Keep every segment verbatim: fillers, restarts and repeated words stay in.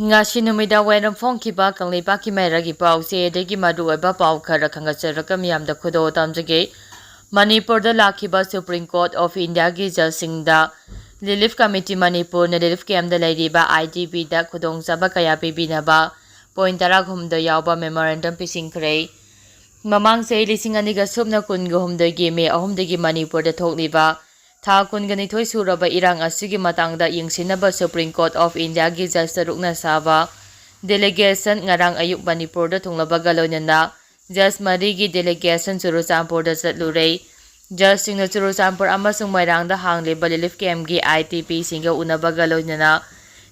ꯉꯁꯤ ꯅꯨꯃꯤꯗꯥꯡ ꯋꯥꯏꯔꯝ ꯐꯣꯡꯈꯤꯕ ꯀꯪꯂꯩꯄꯥꯛꯀꯤ ꯃꯥꯏꯔꯥꯒꯤ ꯄꯥꯎꯆꯦꯗꯒꯤ ꯃꯔꯨꯑꯣꯏꯕ ꯄꯥꯎ ꯈꯔ ꯈꯪꯒꯠꯆꯔꯒ ꯃꯤꯌꯥꯝꯗ ꯈꯨꯗꯣꯜ ꯇꯝꯖꯒꯦ꯫ ꯃꯅꯤꯄꯨꯔꯗ ꯂꯥꯛꯈꯤꯕ Supreme Court of Indiaꯒꯤ ꯖꯖꯁꯤꯡꯗ Relief Committee ꯃꯅꯤꯄꯨꯔꯅ relief campꯗ ꯂꯩꯔꯤꯕ IDPꯗ ꯈꯨꯗꯣꯡꯆꯥꯕ ꯀꯌꯥ ꯄꯤꯕꯤꯅꯕ point ꯇꯔꯥꯍꯨꯝꯗꯣꯏ ꯌꯥꯎꯕ memorandum ꯄꯤꯁꯤꯟꯈ꯭ꯔꯦ꯫ ꯃꯃꯥꯡ ꯆꯍꯤ ꯂꯤꯁꯤꯡ ꯑꯅꯤꯒ ꯁꯨꯞꯅ ꯀꯨꯟꯒ ꯍꯨꯝꯗꯣꯏꯒꯤ ꯃꯦ ꯑꯍꯨꯝꯗꯒꯤ ꯃꯅꯤꯄꯨꯔꯗ ꯊꯣꯛꯂꯤꯕ ꯊꯥ ꯀꯨꯟꯒ ꯅꯤꯊꯣꯏ ꯁꯨꯔꯕ ꯏꯔꯥꯡ ꯑꯁꯤꯒꯤ ꯃꯇꯥꯡꯗ ꯌꯦꯡꯁꯤꯟꯅꯕ Supreme Court of Indiaꯒꯤ ꯖꯖ ꯇꯔꯨꯛꯅ ꯁꯥꯕ delegation ꯉꯔꯥꯡ ꯑꯌꯨꯛ ꯃꯅꯤꯄꯨꯔꯗ ꯊꯨꯡꯂꯕꯒ ꯂꯣꯏꯅꯅ ꯖꯖ ꯃꯔꯤꯒꯤ delegation ꯆꯨꯔꯆꯥꯟꯄꯨꯔꯗ ꯆꯠꯂꯨꯔꯦ꯫ ꯖꯖꯁꯤꯡꯅ ꯆꯨꯔꯆꯥꯟꯄꯨꯔ ꯑꯃꯁꯨꯡ ꯃꯣꯏꯔꯥꯡꯗ ꯍꯥꯡꯂꯤꯕ relief campꯀꯤ IDPꯁꯤꯡꯒ ꯎꯅꯕꯒ ꯂꯣꯏꯅꯅ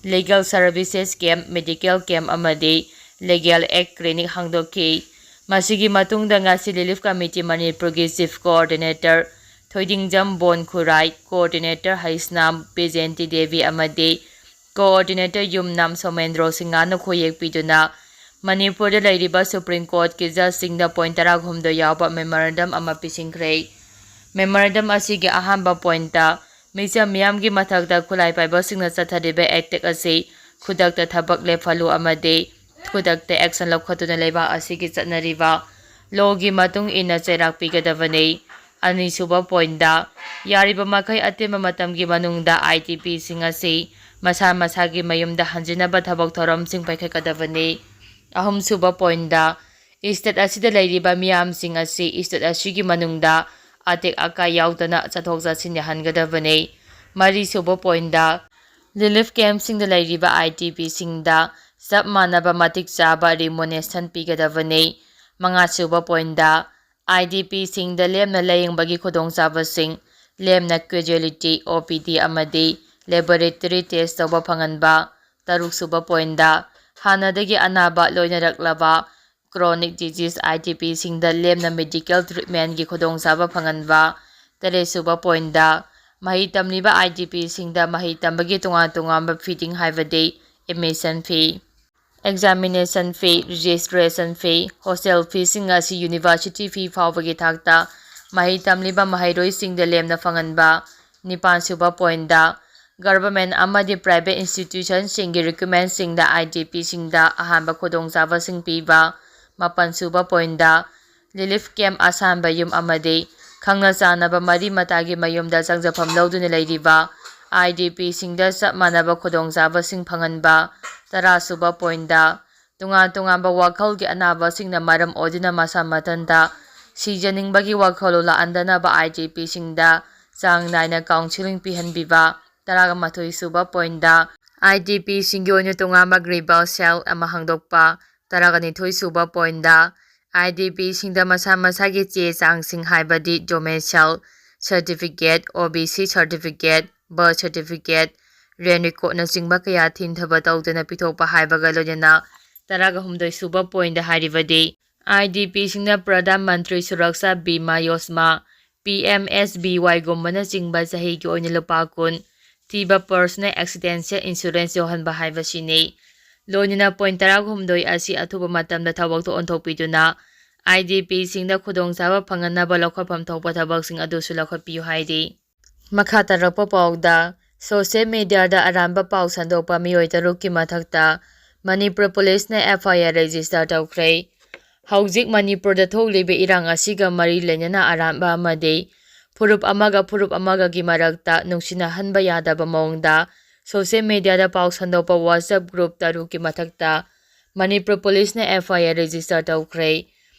legal services camp, medical camp ꯑꯃꯗꯤ legal aid clinic ꯍꯥꯡꯗꯣꯛꯈꯤ꯫ ꯃꯁꯤꯒꯤ ꯃꯇꯨꯡꯗ ꯉꯁꯤ Relief Committee ꯃꯅꯤꯄꯨꯔꯒꯤ Chief Coordinator ꯊꯣꯏꯗꯤꯡꯖꯝ ꯕꯣꯟ ꯈꯨꯔꯥꯏ, Coordinator ꯍꯩꯁꯅꯥꯝ ꯕꯤꯖꯦꯟꯇꯤ ꯗꯦꯕꯤ ꯑꯃꯗꯤ Coordinator ꯌꯨꯝꯅꯥꯝ ꯁꯣꯃꯦꯟꯗ꯭ꯔꯣ ꯁꯤꯡꯍꯅ ꯈꯨꯌꯦꯛ ꯄꯤꯗꯨꯅ ꯃꯅꯤꯄꯨꯔꯗ ꯂꯩꯔꯤꯕ Supreme Courtꯀꯤ ꯖꯖꯁꯤꯡꯗ point ꯇꯔꯥꯍꯨꯝꯗꯣꯏ ꯌꯥꯎꯕ memorandum ꯑꯃ ꯄꯤꯁꯤꯟꯈ꯭ꯔꯦ꯫ Memorandum ꯑꯁꯤꯒꯤ ꯑꯍꯥꯟꯕ pointꯇ ꯃꯤꯆꯝ ꯃꯤꯌꯥꯝꯒꯤ ꯃꯊꯛꯇ ꯈꯨꯠꯂꯥꯏ ꯄꯥꯏꯕꯁꯤꯡꯅ ꯆꯠꯊꯔꯤꯕ attack ꯑꯁꯤ ꯈꯨꯗꯛꯇ ꯊꯕꯛ ꯂꯦꯞꯍꯜꯂꯨ ꯑꯃꯗꯤ ꯈꯨꯗꯛꯇ action ꯂꯧꯈꯠꯇꯨꯅ ꯂꯩꯕꯥꯛ ꯑꯁꯤꯒꯤ ꯆꯠꯅꯔꯤꯕ lawꯒꯤ ꯃꯇꯨꯡ ꯏꯟꯅ ꯆꯩꯔꯥꯛ ꯄꯤꯒꯗꯕꯅꯤ꯫ ꯑꯅꯤꯁꯨꯕ pointꯇ ꯌꯥꯔꯤꯕ ꯃꯈꯩ ꯑꯇꯦꯟꯕ ꯃꯇꯝꯒꯤ ꯃꯅꯨꯡꯗ IDPꯁꯤꯡ ꯑꯁꯤ ꯃꯁꯥ ꯃꯁꯥꯒꯤ ꯃꯌꯨꯝꯗ ꯍꯟꯖꯤꯟꯅꯕ ꯊꯕꯛ ꯊꯧꯔꯝꯁꯤꯡ ꯄꯥꯏꯈꯠꯀꯗꯕꯅꯤ꯫ ꯑꯍꯨꯝꯁꯨꯕ pointꯇ state ꯑꯁꯤꯗ ꯂꯩꯔꯤꯕ ꯃꯤꯌꯥꯝꯁꯤꯡ ꯑꯁꯤ state ꯑꯁꯤꯒꯤ ꯃꯅꯨꯡꯗ ꯑꯇꯦꯛ ꯑꯀꯥꯏ ꯌꯥꯎꯗꯅ ꯆꯠꯊꯣꯛ ꯆꯠꯁꯤꯟ ꯌꯥꯍꯟꯒꯗꯕꯅꯤ꯫ ꯃꯔꯤꯁꯨꯕ pointꯇ relief campꯁꯤꯡꯗ ꯂꯩꯔꯤꯕ IDPꯁꯤꯡꯗ ꯆꯞ ꯃꯥꯟꯅꯕ ꯃꯇꯤꯛ ꯆꯥꯕ remuneration ꯄꯤꯒꯗꯕꯅꯤ꯫ ꯃꯉꯥꯁꯨꯕ pointꯇ IDPꯁꯤꯡꯗ ꯂꯦꯝꯅ ꯂꯥꯌꯦꯡꯕꯒꯤ ꯈꯨꯗꯣꯡꯆꯥꯕꯁꯤꯡ, ꯂꯦꯝꯅ casualty, OPD ꯑꯃꯗꯤ laboratory test ꯇꯧꯕ ꯐꯪꯍꯟꯕ꯫ ꯇꯔꯨꯛꯁꯨꯕ pointꯇ ꯍꯥꯟꯅꯗꯒꯤ ꯑꯅꯥꯕ ꯂꯣꯏꯅꯔꯛꯂꯕ chronic disease IDPꯁꯤꯡꯗ ꯂꯦꯝꯅ medical treatmentꯀꯤ ꯈꯨꯗꯣꯡꯆꯥꯕ ꯐꯪꯍꯟꯕ꯫ ꯇꯔꯦꯠꯁꯨꯕ pointꯇ ꯃꯍꯩ ꯇꯝꯂꯤꯕ IDPꯁꯤꯡꯗ ꯃꯍꯩ ꯇꯝꯕꯒꯤ ꯇꯣꯉꯥꯟ ꯇꯣꯉꯥꯟꯕ feeding ꯍꯥꯏꯕꯗꯤ admission fee, examination fee, registration fee, hostel feeꯁꯤꯡ ꯑꯁꯤ university fee ꯐꯥꯎꯕꯒꯤ ꯊꯥꯛꯇ ꯃꯍꯩ ꯇꯝꯂꯤꯕ ꯃꯍꯩꯔꯣꯏꯁꯤꯡꯗ ꯂꯦꯝꯅ ꯐꯪꯍꯟꯕ꯫ ꯅꯤꯄꯥꯟꯁꯨꯕ pointꯇ Government ꯑꯃꯗꯤ private institutionꯁꯤꯡꯒꯤ recruitmentꯁꯤꯡꯗ IDPꯁꯤꯡꯗ ꯑꯍꯥꯟꯕ ꯈꯨꯗꯣꯡꯆꯥꯕꯁꯤꯡ ꯄꯤꯕ꯫ ꯃꯥꯄꯟ ꯁꯨꯕ pointꯗ, relief camp, ꯑꯁꯥꯟꯕ ꯌꯨꯝ ꯑꯃꯗꯤ ꯈꯪꯅ ꯆꯥꯟꯅꯕ ꯃꯔꯤ ꯃꯇꯥꯒꯤ ꯃꯌꯨꯝꯗ ꯆꯪꯖꯐꯝ ꯂꯧꯗꯨꯅ ꯂꯩꯔꯤꯕ IDPꯁꯤꯡꯗ ꯆꯞ ꯃꯥꯟꯅꯕ ꯈꯨꯗꯣꯡꯆꯥꯕꯁꯤꯡ ꯐꯪꯍꯟꯕ꯫ ꯇꯔꯥ ꯁꯨꯕ pointꯗ, ꯇꯣꯉꯥꯟ ꯇꯣꯉꯥꯟꯕ ꯋꯥꯈꯜꯒꯤ ꯑꯅꯥꯕꯁꯤꯡꯅ ꯃꯔꯝ ꯑꯣꯏꯗꯨꯅ ꯃꯁꯥ ꯃꯊꯟꯇ ꯁꯤꯖꯅꯤꯡꯕꯒꯤ ꯋꯥꯈꯜꯂꯣꯟ ꯂꯥꯛꯍꯟꯗꯅꯕ IDPꯁꯤꯡꯗ ꯆꯥꯡ ꯅꯥꯏꯅ counselling ꯄꯤꯍꯟꯕꯤꯕ꯫ ꯇꯔꯥꯃꯥꯊꯣꯏ ꯁꯨꯕ pointꯗ, IDPꯁꯤꯡꯒꯤ ꯑꯣꯏꯅ ꯇꯣꯉꯥꯟꯕ grievance cell ꯑꯃ ꯍꯥꯡꯗꯣꯛꯄ꯫ ꯇꯔꯥꯅꯤꯊꯣꯏ ꯁꯨꯕ pointꯗ, IDPꯁꯤꯡꯗ ꯃꯁꯥ ꯃꯁꯥꯒꯤ ꯆꯦ ꯆꯥꯡꯁꯤꯡ, ꯍꯥꯏꯕꯗꯤ domicile certificate, OBC certificate, birth certificate, land recordꯅꯆꯤꯡꯕ ꯀꯌꯥ ꯊꯤꯟꯊꯕ ꯇꯧꯗꯅ ꯄꯤꯊꯣꯛꯄ ꯍꯥꯏꯕꯒ ꯂꯣꯏꯅꯅ ꯇꯔꯥꯒ ꯍꯨꯝꯗꯣꯏ ꯁꯨꯕ pointꯗ ꯍꯥꯏꯔꯤꯕꯗꯤ, IDPꯁꯤꯡꯅ Pradhan Mantri Suraksha Bima Yojana, PMSBYꯒꯨꯝꯕꯅꯆꯤꯡꯕ ꯆꯍꯤꯒꯤ ꯑꯣꯏꯅ ꯂꯨꯄꯥ ꯀꯨꯟ ꯊꯤꯕ personal accidental insurance ꯌꯧꯍꯟꯕ ꯍꯥꯏꯕꯁꯤꯅꯤ꯫ ꯂꯣꯏꯅꯅ point ꯇꯔꯥꯍꯨꯝꯗꯣꯏ ꯑꯁꯤ ꯑꯊꯨꯕ ꯃꯇꯝꯗ ꯊꯕꯛꯇ ꯑꯣꯟꯊꯣꯛꯄꯤꯗꯨꯅ IDPꯁꯤꯡꯗ ꯈꯨꯗꯣꯡꯆꯥꯕ ꯐꯪꯍꯟꯅꯕ ꯂꯧꯈꯠꯐꯝ ꯊꯣꯛꯄ ꯊꯕꯛꯁꯤꯡ ꯑꯗꯨꯁꯨ ꯂꯧꯈꯠꯄꯤꯌꯨ ꯍꯥꯏꯔꯤ꯫ ꯃꯈꯥ ꯇꯥꯔꯛꯄ ꯄꯥꯎꯗ, social mediaꯗ ꯑꯔꯥꯟꯕ ꯄꯥꯎ ꯁꯟꯗꯣꯛꯄ ꯃꯤꯑꯣꯏ ꯇꯔꯨꯛꯀꯤ ꯃꯊꯛꯇ ꯃꯅꯤꯄꯨꯔ ꯄꯨꯂꯤꯁꯅ FIR register ꯇꯧꯈ꯭ꯔꯦ꯫ ꯍꯧꯖꯤꯛ ꯃꯅꯤꯄꯨꯔꯗ ꯊꯣꯛꯂꯤꯕ ꯏꯔꯥꯡ ꯑꯁꯤꯒ ꯃꯔꯤ ꯂꯩꯅꯅ ꯑꯔꯥꯟꯕ ꯑꯃꯗꯤ ꯐꯨꯔꯨꯞ ꯑꯃꯒ ꯐꯨꯔꯨꯞ ꯑꯃꯒꯒꯤ ꯃꯔꯛꯇ ꯅꯨꯡꯁꯤꯅꯍꯟꯕ ꯌꯥꯗꯕ ꯃꯑꯣꯡꯗ social mediaꯗ ꯄꯥꯎ ꯁꯟꯗꯣꯛꯄ WhatsApp group ꯇꯔꯨꯛꯀꯤ ꯃꯊꯛꯇ ꯃꯅꯤꯄꯨꯔ ꯄꯨꯂꯤꯁꯅ FIR register ꯇꯧꯈ꯭ꯔꯦ꯫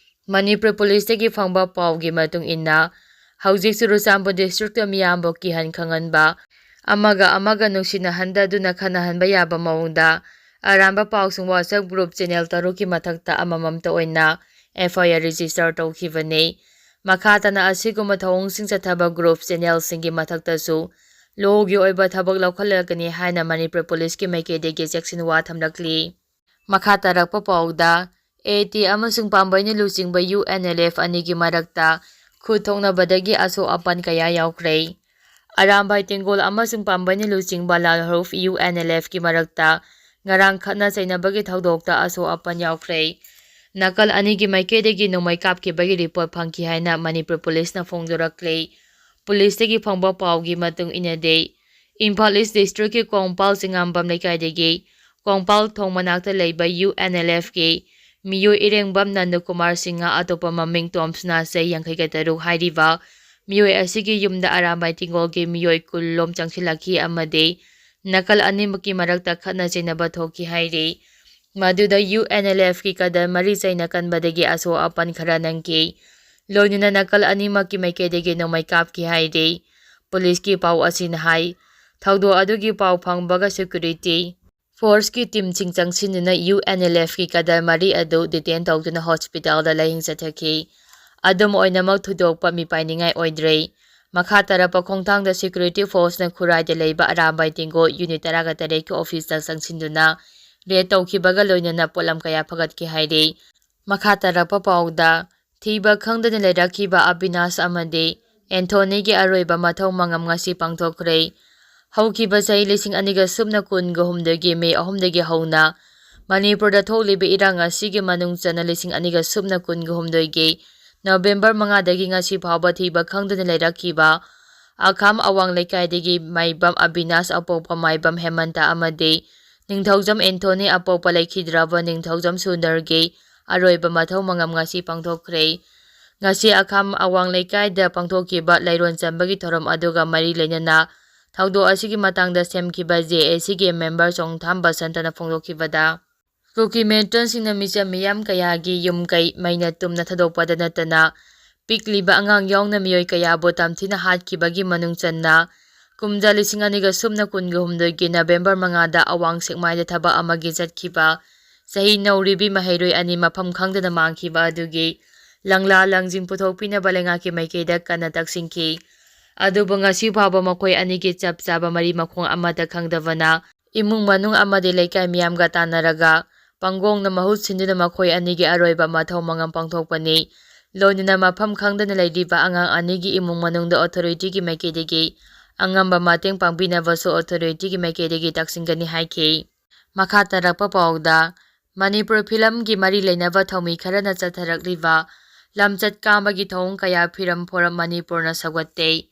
ꯃꯅꯤꯄꯨꯔ ꯄꯨꯂꯤꯁꯇꯒꯤ ꯐꯪꯕ ꯄꯥꯎꯒꯤ ꯃꯇꯨꯡ ꯏꯟꯅ, ꯍꯧꯖꯤꯛ ꯆꯨꯔꯆꯥꯟꯄꯨꯔ districtꯇ ꯃꯤꯌꯥꯝꯕꯨ ꯀꯤꯍꯟ ꯈꯪꯍꯟꯕ, ꯑꯃꯒ ꯑꯃꯒ ꯅꯨꯡꯁꯤꯅꯍꯟꯗꯗꯨꯅ ꯈꯠꯅꯍꯟꯕ ꯌꯥꯕ ꯃꯑꯣꯡꯗ ꯑꯔꯥꯟꯕ ꯄꯥꯎꯁꯤꯡ WhatsApp group channel ꯇꯔꯨꯛꯀꯤ ꯃꯊꯛꯇ ꯑꯃꯃꯝꯇ ꯑꯣꯏꯅ FIR register ꯇꯧꯈꯤꯕꯅꯤ꯫ ꯃꯈꯥ ꯇꯥꯅ ꯑꯁꯤꯒꯨꯝꯕ ꯊꯧꯑꯣꯡꯁꯤꯡ ꯆꯠꯊꯕ group channelꯁꯤꯡꯒꯤ ꯃꯊꯛꯇꯁꯨ lawꯒꯤ ꯑꯣꯏꯕ ꯊꯕꯛ ꯂꯧꯈꯠꯂꯒꯅꯤ ꯍꯥꯏꯅ ꯃꯅꯤꯄꯨꯔ ꯄꯨꯂꯤꯁꯀꯤ ꯃꯥꯏꯀꯩꯗꯒꯤ ꯆꯦꯛꯁꯤꯟ ꯋꯥ ꯊꯝꯂꯛꯂꯤ꯫ ꯃꯈꯥ ꯇꯥꯔꯛꯄ ꯄꯥꯎꯗ, AT ꯑꯃꯁꯨꯡ ꯄꯥꯝꯕꯩꯅ ꯂꯨꯆꯤꯡꯕ UNLF ꯑꯅꯤꯒꯤ ꯃꯔꯛꯇ ꯈꯨꯠ ꯊꯣꯛꯅꯕꯗꯒꯤ ꯑꯁꯣꯛ ꯑꯄꯟ ꯀꯌꯥ ꯌꯥꯎꯈ꯭ꯔꯦ꯫ ꯑꯔꯥꯝꯕꯥꯏ ꯇꯦꯡꯒꯣꯜ ꯑꯃꯁꯨꯡ ꯄꯥꯝꯕꯩꯅ ꯂꯨꯆꯤꯡꯕ ꯂꯥꯜꯍꯧꯐ UNLFꯀꯤ ꯃꯔꯛꯇ ꯉꯔꯥꯡ ꯈꯠꯅ ꯆꯩꯅꯕꯒꯤ ꯊꯧꯗꯣꯛꯇ ꯑꯁꯣꯛ ꯑꯄꯟ ꯌꯥꯎꯈ꯭ꯔꯦ꯫ ꯅꯥꯀꯜ ꯑꯅꯤꯒꯤ ꯃꯥꯏꯀꯩꯗꯒꯤ ꯅꯣꯡꯃꯩ ꯀꯥꯞꯈꯤꯕꯒꯤ report ꯐꯪꯈꯤ ꯍꯥꯏꯅ ꯃꯅꯤꯄꯨꯔ ꯄꯨꯂꯤꯁꯅ ꯐꯣꯡꯗꯣꯔꯛꯂꯤ꯫ ꯄꯨꯂꯤꯁꯇꯒꯤ ꯐꯪꯕ ꯄꯥꯎꯒꯤ ꯃꯇꯨꯡ ꯏꯟꯅꯗꯤ, ꯏꯝꯐꯥꯜ ꯏꯁ ꯗꯤꯁꯇ꯭ꯔꯤꯛꯀꯤ ꯀꯣꯡꯄꯥꯜ ꯆꯤꯉꯥꯝꯕꯝ ꯂꯩꯀꯥꯏꯗꯒꯤ ꯀꯣꯡꯄꯥꯜ ꯊꯣꯡ ꯃꯅꯥꯛꯇ ꯂꯩꯕ ꯌꯨ ꯑꯦꯟ ꯑꯦꯜ ꯑꯦꯐꯀꯤ ꯃꯤꯑꯣꯏ ꯏꯔꯦꯡꯕꯝ ꯅꯟꯗꯀꯨꯃꯥꯔ ꯁꯤꯡꯍ, ꯑꯇꯣꯞꯄ ꯃꯃꯤꯡ ꯇꯣꯝꯁꯅꯥ, ꯆꯍꯤ ꯌꯥꯡꯈꯩꯒ ꯇꯔꯨꯛ ꯍꯥꯏꯔꯤꯕ ꯃꯤꯑꯣꯏ ꯑꯁꯤꯒꯤ ꯌꯨꯝꯗ ꯑꯔꯥꯝꯕꯥꯏ ꯇꯤꯡꯒꯣꯜꯒꯤ ꯃꯤꯑꯣꯏ ꯀꯨꯟ ꯂꯣꯝ ꯆꯪꯁꯤꯜꯂꯛꯈꯤ ꯑꯃꯗꯤ ꯅꯥꯀꯜ ꯑꯅꯤꯃꯛꯀꯤ ꯃꯔꯛꯇ ꯈꯠꯅ ꯆꯩꯅꯕ ꯊꯣꯛꯈꯤ ꯍꯥꯏꯔꯤ꯫ ꯃꯗꯨꯗ ꯌꯨ ꯑꯦꯟ ꯑꯦꯜ ꯑꯦꯐꯀꯤ ꯀꯗꯔ ꯃꯔꯤ ꯆꯩꯅ ꯀꯟꯕꯗꯒꯤ ꯑꯁꯣꯛ ꯑꯄꯟ ꯈꯔ ꯅꯪꯈꯤ꯫ ꯂꯣꯏꯅꯅ ꯅꯥꯀꯜ ꯑꯅꯤꯃꯛꯀꯤ ꯃꯥꯏꯀꯩꯗꯒꯤ ꯅꯣꯡꯃꯩ ꯀꯥꯞꯈꯤ ꯍꯥꯏꯔꯤ꯫ ꯄꯨꯂꯤꯁꯀꯤ ꯄꯥꯎ ꯑꯁꯤꯅ ꯍꯥꯏ, ꯊꯧꯗꯣꯛ ꯑꯗꯨꯒꯤ ꯄꯥꯎ ꯐꯪꯕꯒ ꯁꯦꯀ꯭ꯌꯨꯔꯤꯇꯤ ꯐꯣꯔꯁꯀꯤ ꯇꯤꯝꯁꯤꯡ ꯆꯪꯁꯤꯟꯗꯨꯅ ꯌꯨ ꯑꯦꯟ ꯑꯦꯜ ꯑꯦꯐꯀꯤ ꯀꯗꯔ ꯃꯔꯤ ꯑꯗꯨ ꯗꯤꯇꯦꯟ ꯇꯧꯗꯨꯅ ꯍꯣꯁꯄꯤꯇꯥꯜꯗ ꯂꯥꯌꯦꯡ ꯆꯠꯊꯈꯤ꯫ ꯑꯗꯨꯝ ꯑꯣꯏꯅꯃꯛ, ꯊꯣꯏꯗꯣꯛꯄ ꯃꯤꯄꯥꯏꯅꯤꯡꯉꯥꯏ ꯑꯣꯏꯗ꯭ꯔꯦ꯫ ꯃꯈꯥ ꯇꯥꯔꯛꯄ ꯈꯣꯡꯊꯥꯡꯗ ꯁꯦꯀ꯭ꯌꯨꯔꯤꯇꯤ ꯐꯣꯔꯁꯅ ꯈꯨꯔꯥꯏꯗ ꯂꯩꯕ ꯑꯔꯥꯝꯕꯥꯏ ꯇꯦꯡꯒꯣ ꯌꯨꯅꯤꯠ ꯇꯔꯥꯒ ꯇꯔꯦꯠꯀꯤ ꯑꯣꯐꯤꯁꯇ ꯆꯪꯁꯤꯟꯗꯨꯅ ꯔꯦꯗ ꯇꯧꯈꯤꯕꯒ ꯂꯣꯏꯅꯅ ꯄꯣꯠꯂꯝ ꯀꯌꯥ ꯐꯒꯠꯈꯤ ꯍꯥꯏꯔꯤ꯫ ꯃꯈꯥ ꯇꯥꯔꯛꯄ ꯄꯥꯎꯗ, ꯊꯤꯕ ꯈꯪꯗꯅ ꯂꯩꯔꯛꯈꯤꯕ ꯑꯕꯤꯅꯥꯁ ꯑꯃꯗꯤ ꯑꯦꯟꯊꯣꯅꯤꯒꯤ ꯑꯔꯣꯏꯕ ꯃꯊꯧ ꯃꯉꯝ ꯉꯁꯤ ꯄꯥꯡꯊꯣꯛꯈ꯭ꯔꯦ꯫ ꯍꯧꯈꯤꯕ ꯆꯍꯤ ꯂꯤꯁꯤꯡ ꯑꯅꯤꯒ ꯁꯨꯞꯅ ꯀꯨꯟꯒ ꯍꯨꯝꯗꯣꯏꯒꯤ ꯃꯦ ꯑꯍꯨꯝꯗꯒꯤ ꯍꯧꯅ ꯃꯅꯤꯄꯨꯔꯗ ꯊꯣꯛꯂꯤꯕ ꯏꯔꯥꯡ ꯑꯁꯤꯒꯤ ꯃꯅꯨꯡ ꯆꯟꯅ ꯂꯤꯁꯤꯡ ꯑꯅꯤꯒ ꯁꯨꯞꯅ ꯀꯨꯟꯒ ꯍꯨꯝꯗꯣꯏꯒꯤ ꯅꯣꯕꯦꯝꯕꯔ ꯃꯉꯥꯗꯒꯤ ꯉꯁꯤ ꯐꯥꯎꯕ ꯊꯤꯕ ꯈꯪꯗꯅ ꯂꯩꯔꯛꯈꯤꯕ ꯑꯈꯥꯝ ꯑꯋꯥꯡ ꯂꯩꯀꯥꯏꯗꯒꯤ ꯃꯥꯏꯕꯝ ꯑꯕꯤꯅꯥꯁ, ꯑꯄꯣꯛꯄ ꯃꯥꯏꯕꯝ ꯍꯦꯃꯟꯇ ꯑꯃꯗꯤ ꯅꯤꯡꯊꯧꯖꯝ ꯑꯦꯟꯊꯣꯅꯤ, ꯑꯄꯣꯛꯄ ꯂꯩꯈꯤꯗ꯭ꯔꯕ ꯅꯤꯡꯊꯧꯖꯝ ꯁꯨꯟꯗꯔꯒꯤ ꯑꯔꯣꯏꯕ ꯃꯊꯧ ꯃꯉꯝ ꯉꯁꯤ ꯄꯥꯡꯊꯣꯛꯈ꯭ꯔꯦ꯫ ꯉꯁꯤ ꯑꯈꯥꯝ ꯑꯋꯥꯡ ꯂꯩꯀꯥꯏꯗ ꯄꯥꯡꯊꯣꯛꯈꯤꯕ ꯂꯩꯔꯣꯟ ꯆꯟꯕꯒꯤ ꯊꯧꯔꯝ ꯑꯗꯨꯒ ꯃꯔꯤ ꯂꯩꯅꯅ ꯊꯧꯗꯣꯛ ꯑꯁꯤꯒꯤ ꯃꯇꯥꯡꯗ ꯁꯦꯝꯈꯤꯕ ꯖꯦ ꯑꯦ ꯁꯤꯒꯤ ꯃꯦꯝꯕꯔ ꯆꯣꯡꯊꯥꯝ ꯕꯁꯟꯇꯅ ꯐꯣꯡꯗꯣꯛꯈꯤꯕꯗ, ꯀꯨꯀꯤ ꯃꯤꯂꯤꯇꯦꯟꯁꯤꯡꯅ ꯃꯤꯆꯝ ꯃꯤꯌꯥꯝ ꯀꯌꯥꯒꯤ ꯌꯨꯝ ꯀꯩ ꯃꯩꯅ ꯇꯨꯝꯅ ꯊꯥꯗꯣꯛꯄꯗ ꯅꯠꯇꯅ ꯄꯤꯛꯂꯤꯕ ꯑꯉꯥꯡ ꯌꯥꯎꯅ ꯃꯤꯑꯣꯏ ꯀꯌꯥꯕꯨ ꯇꯝꯊꯤꯅ ꯍꯥꯠꯈꯤꯕꯒꯤ ꯃꯅꯨꯡ ꯆꯟꯅ ꯀꯨꯝꯖꯥ ꯂꯤꯁꯤꯡ ꯑꯅꯤꯒ ꯁꯨꯞꯅ ꯀꯨꯟꯒ ꯍꯨꯝꯗꯣꯏꯒꯤ ꯅꯕꯦꯝꯕꯔ ꯃꯉꯥꯗ ꯑꯋꯥꯡ ꯁꯦꯛꯃꯥꯏꯗ ꯊꯕꯛ ꯑꯃꯒꯤ ꯆꯠꯈꯤꯕ ꯆꯍꯤ ꯅꯧꯔꯤꯕꯤ ꯃꯍꯩꯔꯣꯏ ꯑꯅꯤ ꯃꯐꯝ ꯈꯪꯗꯅ ꯃꯥꯡꯈꯤꯕ ꯑꯗꯨꯒꯤ ꯂꯪꯂꯥ ꯂꯪꯖꯤꯡ ꯄꯨꯊꯣꯛꯄꯤꯅꯕ ꯂꯩꯉꯥꯛꯀꯤ ꯃꯥꯏꯀꯩꯗ ꯀꯟꯅ ꯇꯛꯁꯤꯟꯈꯤ꯫ ꯑꯗꯨꯕꯨ ꯉꯁꯤ ꯐꯥꯎꯕ ꯃꯈꯣꯏ ꯑꯅꯤꯒꯤ ꯆꯞ ꯆꯥꯕ ꯃꯔꯤ ꯃꯈꯣꯡ ꯑꯃꯠꯇ ꯈꯪꯗꯕꯅ ꯏꯃꯨꯡ ꯃꯅꯨꯡ ꯑꯃꯗꯤ ꯂꯩꯀꯥꯏ ꯃꯤꯌꯥꯝꯒ ꯇꯥꯟꯅꯔꯒ ꯄꯥꯡꯒꯣꯡꯅ ꯃꯍꯨꯠ ꯁꯤꯟꯗꯨꯅ ꯃꯈꯣꯏ ꯑꯅꯤꯒꯤ ꯑꯔꯣꯏꯕ ꯃꯊꯧ ꯃꯉꯝ ꯄꯥꯡꯊꯣꯛꯄꯅꯤ꯫ ꯂꯣꯏꯅꯅ ꯃꯐꯝ ꯈꯪꯗꯅ ꯂꯩꯔꯤꯕ ꯑꯉꯥꯡ ꯑꯅꯤꯒꯤ ꯏꯃꯨꯡ ꯃꯅꯨꯡꯗ ꯑꯣꯊꯣꯔꯤꯇꯤꯒꯤ ꯃꯥꯏꯀꯩꯗꯒꯤ ꯑꯉꯝꯕ ꯃꯇꯦꯡ ꯄꯥꯡꯕꯤꯅꯕꯁꯨ ꯑꯣꯊꯣꯔꯤꯇꯤꯒꯤ ꯃꯥꯏꯀꯩꯗꯒꯤ ꯇꯛꯁꯤꯟꯒꯅꯤ ꯍꯥꯏꯈꯤ꯫ ꯃꯈꯥ ꯇꯥꯔꯛꯄ ꯄꯥꯎꯗ, ꯃꯅꯤꯄꯨꯔ ꯐꯤꯂꯝꯒꯤ ꯃꯔꯤ ꯂꯩꯅꯕ ꯊꯧꯃꯤ ꯈꯔꯅ ꯆꯠꯊꯔꯛꯂꯤꯕ ꯂꯝꯆꯠ ꯀꯥꯝꯕꯒꯤ ꯊꯧꯑꯣꯡ ꯀꯌꯥ ꯐꯤꯂꯝ ꯐꯣꯔꯝ ꯃꯅꯤꯄꯨꯔꯅ ꯁꯧꯒꯠꯇꯦ꯫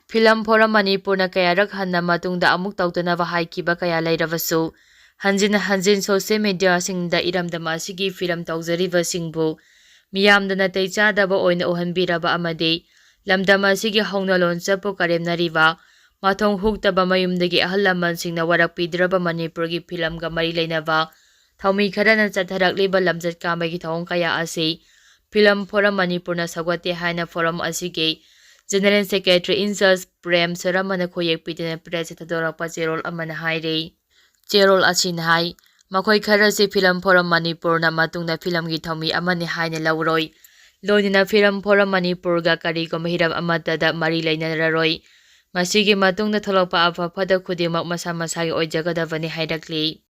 ꯐꯤꯂꯝ ꯐꯣꯔꯝ ꯃꯅꯤꯄꯨꯔꯅ ꯀꯌꯥꯔꯛ ꯍꯟꯅ ꯃꯇꯨꯡꯗ ꯑꯃꯨꯛ ꯇꯧꯗꯅꯕ ꯍꯥꯏꯈꯤꯕ ꯀꯌꯥ ꯂꯩꯔꯕꯁꯨ, ꯍꯟꯖꯤꯟ ꯍꯟꯖꯤꯟ ꯁꯣꯁꯤꯌꯦꯜ ꯃꯤꯗꯤꯌꯥꯁꯤꯡꯗ ꯏꯔꯝꯗꯝ ꯑꯁꯤꯒꯤ ꯐꯤꯂꯝ ꯇꯧꯖꯔꯤꯕꯁꯤꯡꯕꯨ ꯃꯤꯌꯥꯝꯗ ꯅꯥꯇꯩ ꯆꯥꯗꯕ ꯑꯣꯏꯅ ꯎꯍꯟꯕꯤꯔꯕ ꯑꯃꯗꯤ ꯂꯝꯗꯝ ꯑꯁꯤꯒꯤ ꯍꯧꯅ ꯂꯣꯟꯆꯠꯄꯨ ꯀꯔꯦꯝꯅꯔꯤꯕ, ꯃꯊꯣꯡ ꯍꯨꯛꯇꯕ ꯃꯌꯨꯝꯗꯒꯤ ꯑꯍꯜ ꯂꯃꯟꯁꯤꯡꯅ ꯋꯥꯔꯛꯄꯤꯗ꯭ꯔꯕ ꯃꯅꯤꯄꯨꯔꯒꯤ ꯐꯤꯂꯝꯒ ꯃꯔꯤ ꯂꯩꯅꯕ ꯊꯧꯃꯤ ꯈꯔꯅ ꯆꯠꯊꯔꯛꯂꯤꯕ ꯂꯝꯆꯠ ꯀꯥꯝꯕꯒꯤ ꯊꯧꯑꯣꯡ ꯀꯌꯥ ꯑꯁꯤ ꯐꯤꯂꯝ ꯐꯣꯔꯝ ꯃꯅꯤꯄꯨꯔꯅ ꯁꯧꯒꯠꯇꯦ ꯍꯥꯏꯅ ꯐꯣꯔꯝ ꯑꯁꯤꯒꯤ General Secretary in charge Prem ꯁꯔꯃꯅ ꯈꯣꯏꯌꯦꯛ ꯄꯤꯗꯨꯅ ꯄ꯭ꯔꯦꯁꯇ ꯊꯥꯗꯣꯔꯛꯄ ꯆꯦꯔꯣꯜ ꯑꯃꯅ ꯍꯥꯏꯔꯤ꯫ ꯆꯦꯔꯣꯜ ꯑꯁꯤꯅ ꯍꯥꯏ, ꯃꯈꯣꯏ ꯈꯔꯁꯤ ꯐꯤꯂꯝ ꯐꯣꯔꯝ ꯃꯅꯤꯄꯨꯔꯅ ꯃꯇꯨꯡꯗ ꯐꯤꯂꯝꯒꯤ ꯊꯧꯃꯤ ꯑꯃꯅꯤ ꯍꯥꯏꯅ ꯂꯧꯔꯣꯏ꯫ ꯂꯣꯏꯅꯅ ꯐꯤꯂꯝ ꯐꯣꯔꯝ ꯃꯅꯤꯄꯨꯔꯒ ꯀꯔꯤꯒꯨꯝꯕ ꯍꯤꯔꯝ ꯑꯃꯠꯇꯗ ꯃꯔꯤ ꯂꯩꯅꯔꯔꯣꯏ꯫ ꯃꯁꯤꯒꯤ ꯃꯇꯨꯡꯗ ꯊꯣꯛꯂꯛꯄ ꯑꯐ ꯐꯠꯇ ꯈꯨꯗꯤꯡꯃꯛ ꯃꯁꯥ ꯃꯁꯥꯒꯤ ꯑꯣꯏꯖꯒꯗꯕꯅꯤ ꯍꯥꯏꯔꯛꯂꯤ꯫